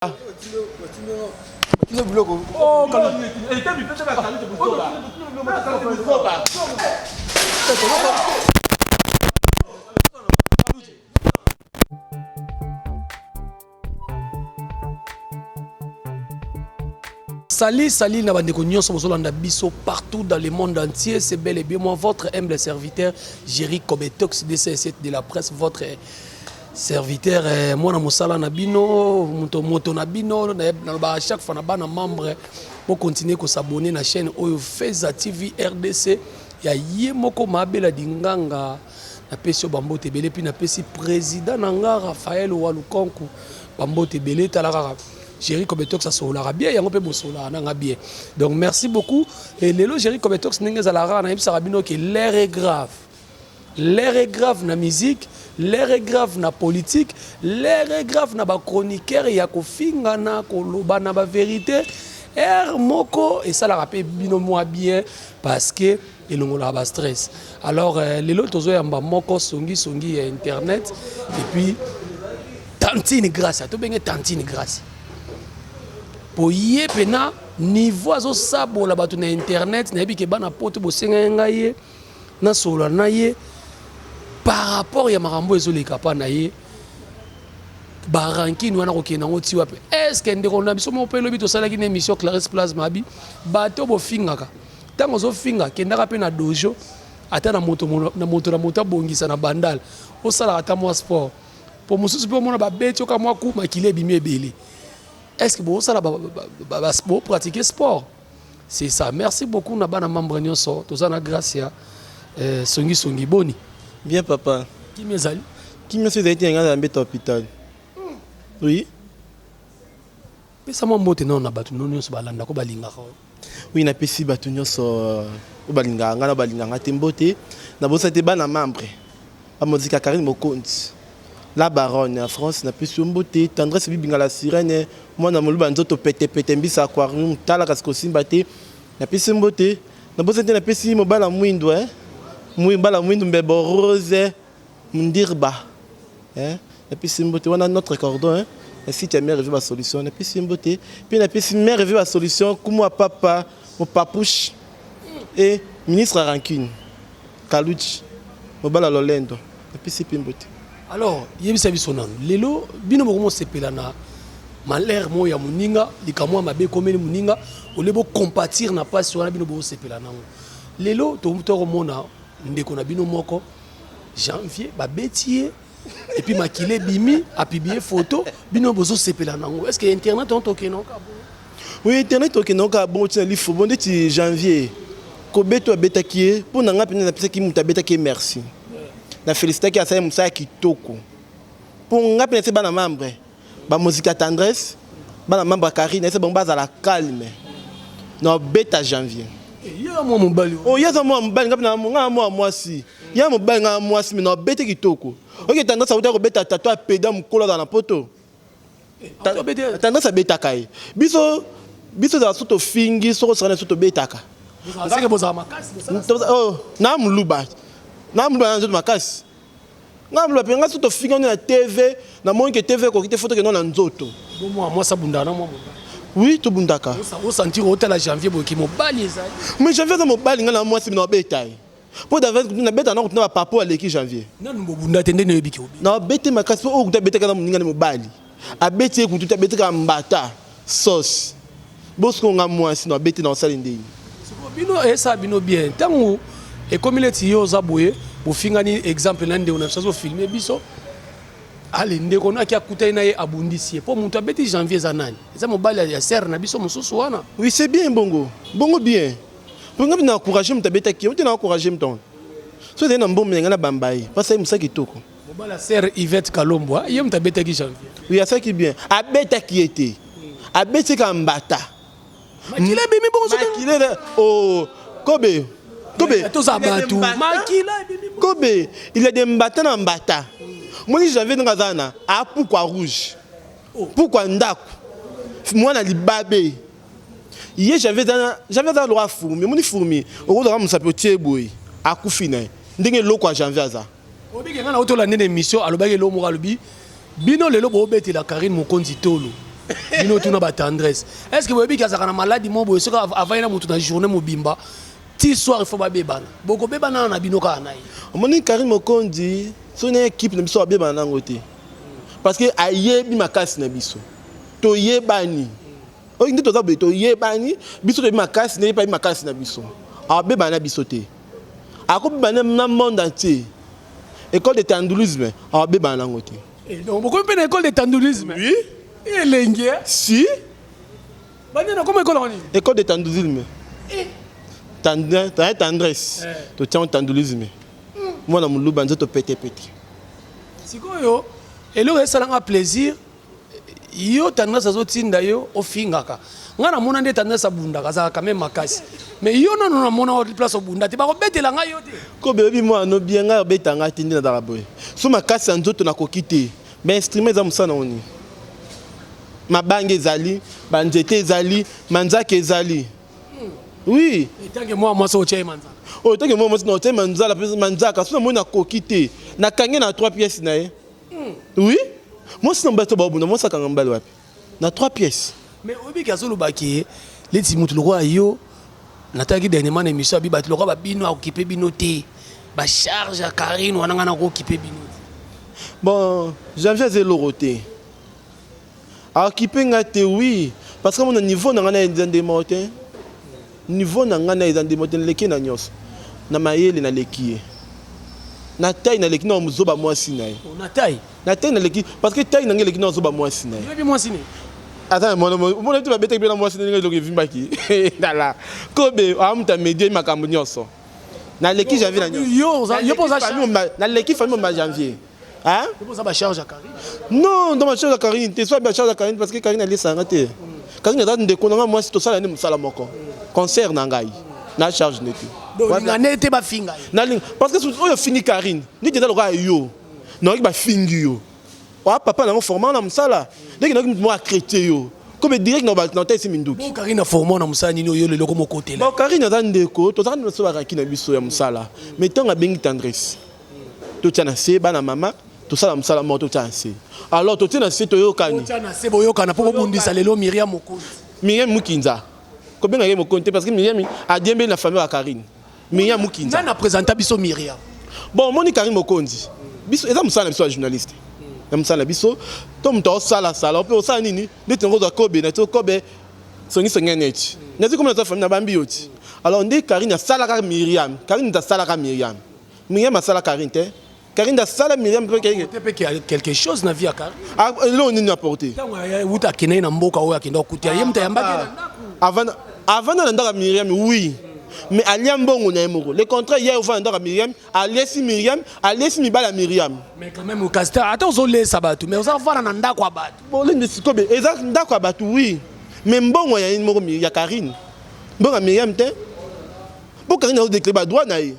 Oh, Salut, salut, na bandeko nyonso bozolanda biso partout dans le monde entier. C'est bel et bien moi, votre humble serviteur, Jerry Kobetox, DCS de la presse, votre Serviteur eh, mwana mosala na bino moto moto na bino nalobaka chaque fois na bana membre bo continuer ko s'abonner na chaîne oyo Feza TV RDC ya ye moko Mabela Dinganga napesi yo bambote ebele mpe napesi président na nga Raphaël Walukonku bambote ebele tala kaka Jerry Kobetox asololaka bien yango mpe bosololaka na nga bien donc merci beaucoup et lelo Jerry Kobetox ndenge ezalaka kaka nayebisaka bino ke l'air est grave L'heure est grave na musique, l'heure est grave na politique, l'heure est grave na ba chroniqueurs ya kofingana, koloba na ba verite. Heure moko esalaka pe bino mwa bien parce que elongolaka ba stress. Alors euh, lelo tozoyamba moko songi songi ya internet et puis tantine Grace, tobenge tantine Grace. Po ye pena niveau azosabola bato na internet nayebi ke bana poto bosengaki ngai ye nasolola na ye par rapport ya makambo ezoleka pa na ye barankine wana kokende yango ti wapi estce ndeko na biso moko mpe elobi tosalaki na émission clarisse plasma abi bato bofingaka ntango ozofinga kendaka mpe na dojo ata na moto na moto na moto abongisa na bandal osalaka ata mwa sport mpo mosusu mpe omona babeti oka mwa ku makili ebimi ebele est ce que bosala bopratique sport C'est ça. Merci beaucoup na bana membre nyonso. Toza na grâce ya euh, songi songi boni. Bien papa. Kimia ezali? Kimia soki ezali te nga na mbeta hôpital. Oui. Pesa mwa mbote nano na bato no nyonso balandaka balingaka. Oui, napesi bato nyonso euh, oyo balingaka nga na balingaka nga te mbote. Nabosani te bana membre. Bamozika Carine Mokonzi. La baronne ya France napesi yo mbote. Tendresse Bibinga la sirène mwana moluba nzoto pete pete mbisa aquarium tala kasi kosimba te napesi yo mbote. Nabosani te napesi mobala mwindu eh mobala mwindu mbebo rose mundirba eh napesi mbote wana notre cordon eh na site ya mère ba solution napesi mbote pe napesi mère ba solution kumu ya papa mopapouche et ministre ya rancune Kaluji mobala lolendo napesi pe mbote. Alors yebisa biso nanu lelo bino bokomi osepela na malheur moko ya moninga likambo ya mabe ekomeli moninga olie bo compatir na pasi wana bino bosepela nango lelo tokomona ndeko na bino moko janvier babeti ye epuis makila ebimi apiblie photo bino bozosepela nango est ce que internet on tokende oka bongo oui internet tokende oka bongo ntina lifobo ndeti janvier kobeto abetaki ye mpo na ngai mpenza napesaki moto abetaki ye merci na félicitaki asali mosala ya kitoko mpo ngai mpe nase bana membre bamozika tendresse bana membre ya karine ese bango bazala calme na obeta janvier ye mwa mobali oh ye aza mwa mobali ngai mpe na mwa mwasi Ye mobali nga mwasi mais na bete kitoko. Oke tendance auta kobeta tato ya peda mukolo azala na poto. Tendance abetaka ye. Biso biso ezala so tofingi soko osakana so tobetaka. Seke bozala makasi. Oh, na muluba. Na muluba na nzoto makasi. Nga muluba pe nga so tofingi na TV, na moni ke TV ekoki te foto ke na nzoto. Mwa mwasi abundaka na mwa mobali. Oui, tobundaka. Osentir otala janvier boye ki mobali ezali. Mais janvier aza mobali nga na mwasi na obeta ye. Po David kutu na beta na kutu na ba papa aleki janvier. Nanu bobunda te ndenge oyebi ke obi. Na bete makasi po oyo kutu abetaka na moninga ne mobali. Abeti ye kutu te abeti kaka mbata sauce. Bosiko nga mwasi na bete na osali ndenge. Sikoyo bino esala bino bien tango ekomi neti yo oza boye bofingani exemple na ndeko na biso azo filme biso ale ndeko naki akutani na ye abundisi ye po moto abeti janvier eza nani eza mobali ya sœur na biso mosusu wana. Oui c'est bien bongo bongo bien. Po nga na encourager moto abetaki ye, na encourager moto wana. So ezali na mbongo na nga na bamba ye, pasi ayi mosala kitoko. Mobali ya sœur Yvette Kalombo, ah, ye moto abetaki janvier. Oui, asalaki bien. Abetaki ye te. Abeti kaka mbata. Makila ebimi bongo soki. Makila oh Kobe. Kobe. Toza bato. Makila ebimi. Kobe, il y a des mbata na mbata. Moni janvier ndenge aza na apukwa rouge. Pukwa ndako. Mwana libabe. Ye janvier aza janvier aza lokola fourmi omoni fourmi okozwa kaka mosapi otie boye akufi na ye ndenge eloko ya janvier aza. Oyebi ke nga nauti olanda na emission alobaki eloko moko alobi bino lelo bobetela Carine Mokonzi tolo. Bino tuna ba tendresse. Est-ce que boyebi kazaka na maladie mo boye soki avai na mutu na journée mobimba ti soir il faut babebana. Boko bebana na bino kaka na ye. Omoni Karine Mokonzi soki na équipe na biso abebana nango te. Parce que ayebi makasi na biso. Toyebani. Oyo nde toza boye toyebani biso toyebi makasi na ye mpe ayebi makasi na biso. Abebana na biso te. Akobebana na monde entier. École de tandoulisme abebana nango te. Eh, donc bokomi mpe na école de tandoulisme. Oui. Elengi eh? Si. Bandi na koma école yango nini? École de tandoulisme. Eh. Tendresse. Eh. Totia tandoulisme. Mwana moluba nzoto pete pete. Sikoyo eloko esalanga plaisir yo tendresse azotinda yo ofingaka ngai namona nde tendresse abundaka azalaka quand même makasi mais yo nano namona o place obunda te bakobetela ngai yo te. Kobe oyebi mwana no bien ngai obeta ngai te nde nazalaka boye so makasi ya nzoto nakoki te mais instrument eza mosala nango nini mabanga ezali banzete ezali manzaka ezali oui etanke mwa mwasi otya ye manzaka oyo tanke mwa mwasi na otya ye manzala mpe manzaka so namoni nakoki te nakangi na 3 pièces na ye. Oui mwasi na mobali to baobunda mwasi akanga mobali wapi na 3 pièces. Mais oyebi ke azoloba ke leti motu lokola yo natalaki dernièrement na émission abi bato lokola babino akokipe bino te bacharge ya Karine wana ngai nakokipe bino te. Bon janvier aza eloko te aokipe ngai te oui parce que mona niveau na ngai na eza nde moko te niveau na ngai na eza nde moko te naleki na nyonso na mayele naleki ye na taille naleki na mozoba mwasi na ye na taille na taille naleki parce que taille na ngai eleki na ozoba mwasi na ye oyebi mwasi ne aza na mwana omona te babetaki mpe na mwasi ndenge eloko evimbaki tala kobe amuta medie makambo nyonso naleki janvier na nyonso naleki famille moma janvier. Hein? Oza ba charge ya Karine? Non, dans ma charge ya Karine te, soit ba charge ya Karine parce que Karine alesa nga te. Karine aza ndeko na nga mwasi tosala nde mosala moko. Concert na ngai. Na charge nde te. Donc linga ne te bafinga ye. Na linga parce que oyo fingi Karine, nde eza lokola yo. Nayoki bafingi yo. Oa papa nango format na mosala. Ndenge nayoki moto moko akretie yo. Comme direct na na tesi minduki. Bon Karine format na mosala nini oyo lelo komo kotela. Bon Karine aza ndeko, tozalaka na biso baraki na biso ya mosala. Mais ntango abengi tendresse. Totia na se bana mama tosala mosala moko totia na se alors totie na se toyokani totia na se boyokana mpo bobundisa lelo Miriam Mokonzi. Miriam Mukinza kobenga ye Mokonzi te parce que Miriam adiembeli na famille ya Karine. Miriam Mukinza nani apresenta biso Miriam? Bon omoni Karine Mokonzi biso eza mosala na biso ya journaliste ya mosala na biso to moto aosala sala mpe osala nini neti yango ozwa kobe na ti kobe songisongi neti nazi komi naza famille na bambi yo ti alors nde Karine asalaka Miriam Karine asalaka Miriam Miriam asala Karine te. Karine asala Miriam pe quelque pe quelque chose na vie ya Karine. Ah eloko nini apporter? Tango wuta akendaki na mboka oyo akenda kokuta ye mutu ayambaki na ndako. Avant avant na ndako ya Miriam oui. Mais alia mbongo na ye moko. Le contraire ye ovanda ndako ya Miriam, aliesi Miriam, aliesi mibali ya Miriam. Mais quand même Castor ata ozolesa bato mais oza vanda na ndako ya bato. Bolende sikobe eza ndako ya bato oui. Mais mbongo ya ye moko ya Karine. Mbongo ya Miriam te. Bo Karine azo déclarer ba droit na ye.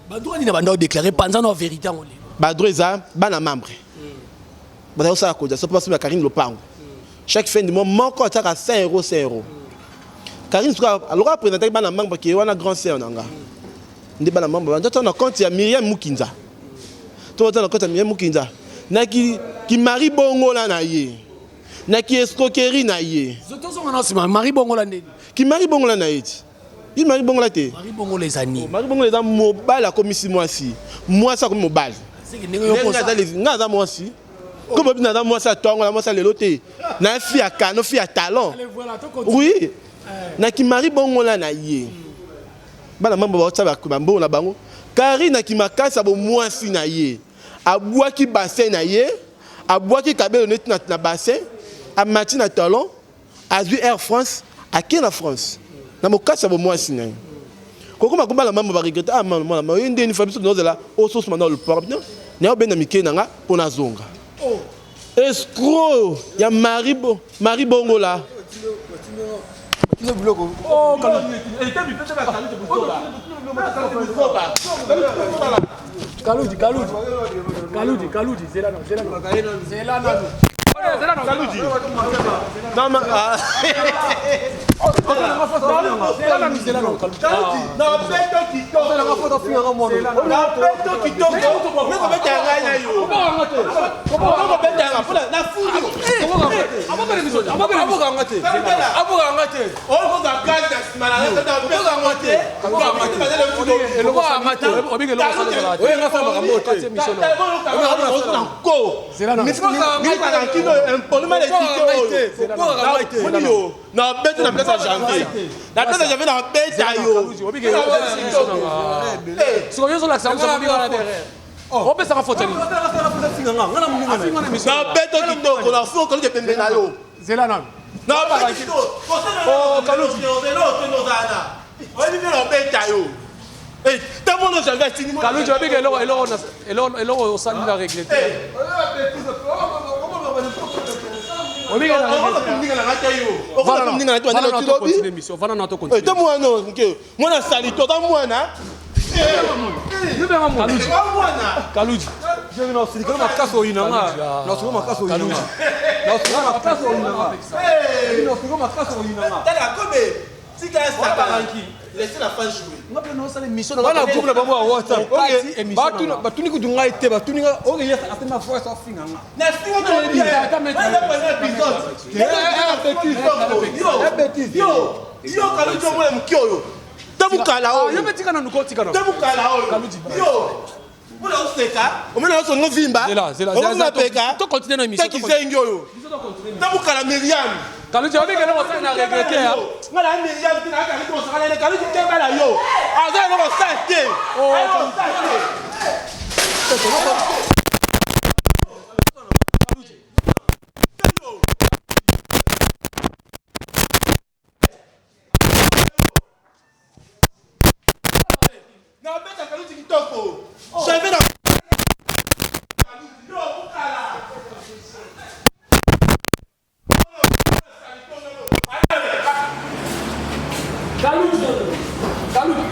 Ba droit nini banda déclarer panza na vérité yango lelo. Ba droit eza bana membre. Baza kosala cotisation mpo basomba Karine lopango. Chaque fin du mois moko atiaka 5 euros 5 euros. Karine soki aloka apresentaki bana membre ke wana grand sœur na nga. Nde bana membre banda na compte ya Myriam Mukinza. To na compte ya Myriam Mukinza. Na ki ki Marie Bongola na ye. Na ki escroquerie na ye. Tozonga na nsima Marie Bongola ndeni. Ki Marie Bongola na ye ti. Ye Marie Bongola te. Marie Bongola eza nini? Marie Bongola eza mobali akomisi mwasi. Mwasi akomi mobali. Nga aza mwasi. Comme bino aza mwasi ya tongo na mwasi ya lelo te. Na fille ya kano, fille ya talon. Oui. Na ki Marie Bongola na ye. Bana mambo baotsa ba mbongo na bango. Karine ki makasi ya bomwasi na ye. Abwaki bassin na ye, abwaki kabelo neti na bassin, amati na talon. Azui Air France ake na France na mokasi ya bomwasi na ye kokoma kobala mama ba regrette ah mama mwana ma ye ndeni fa biso tozela ososoma na lopango non na yo benda mike na nga mpo nazonga escroc ya Marie Bo Marie Bongola. Oh, Kaludi, Kaludi, Kaludi, Kaludi, zela nanu, zela nanu, zela nanu. Kaludi. Non, mais, ah. Nabeto kitoko, nabeto kitoko, nakobeta ngai na yo, nakobeta yanga mpona nafuli. Abokanga te, abokanga te. Okoza gaz na nsima na ngai te, abokanga te. Oyo nga sala makambo te. Nabeti na place ya Janvier, na place ya Janvier nabeta yo. Sikoyo ozolakisa derrière, opesaka faute nini? Nabeto kitoko, nafuka Kaluji pembe na yo. Zela nanu. Oyebi mpe nabeta yo ntango Janvier atindi. Kaluji, obika eloko, eloko, eloko osali na regretter. Obika na regretter. Te mwana nke mwana sali to oza mwana. Kaluji, Kaluji. Nasikolo makasi oyinanga, nasikolo makasi oyinanga, nasikolo makasi oyinanga, nasikolo makasi oyinanga. Tala kobe, tika ya sakana, laissez la femme jouer. Bana groupe na bango ya WhatsApp batuni kutu ngai te, batuni nga oke ye asema force afinga nga. Nasinga Bêtise. Yo Kaluji, omona moki oyo te mokala oyo. Yo mpe tika nanu ko, tika te mokala oyo yo mpona oseka, omona osongo vimba. Omona peka. To continue na émission. Te kizengi oyo te mokala Miriam. Kaluji, obika eloko osali na regretter. Nga na Miriam te, nakaka te, osakala ene. Kaluji te, bala yo aza eloko osala te, eloko osala te. Nabeta Kaluji kitoko, jamais na yo mokala. Kaluji, Kaluji.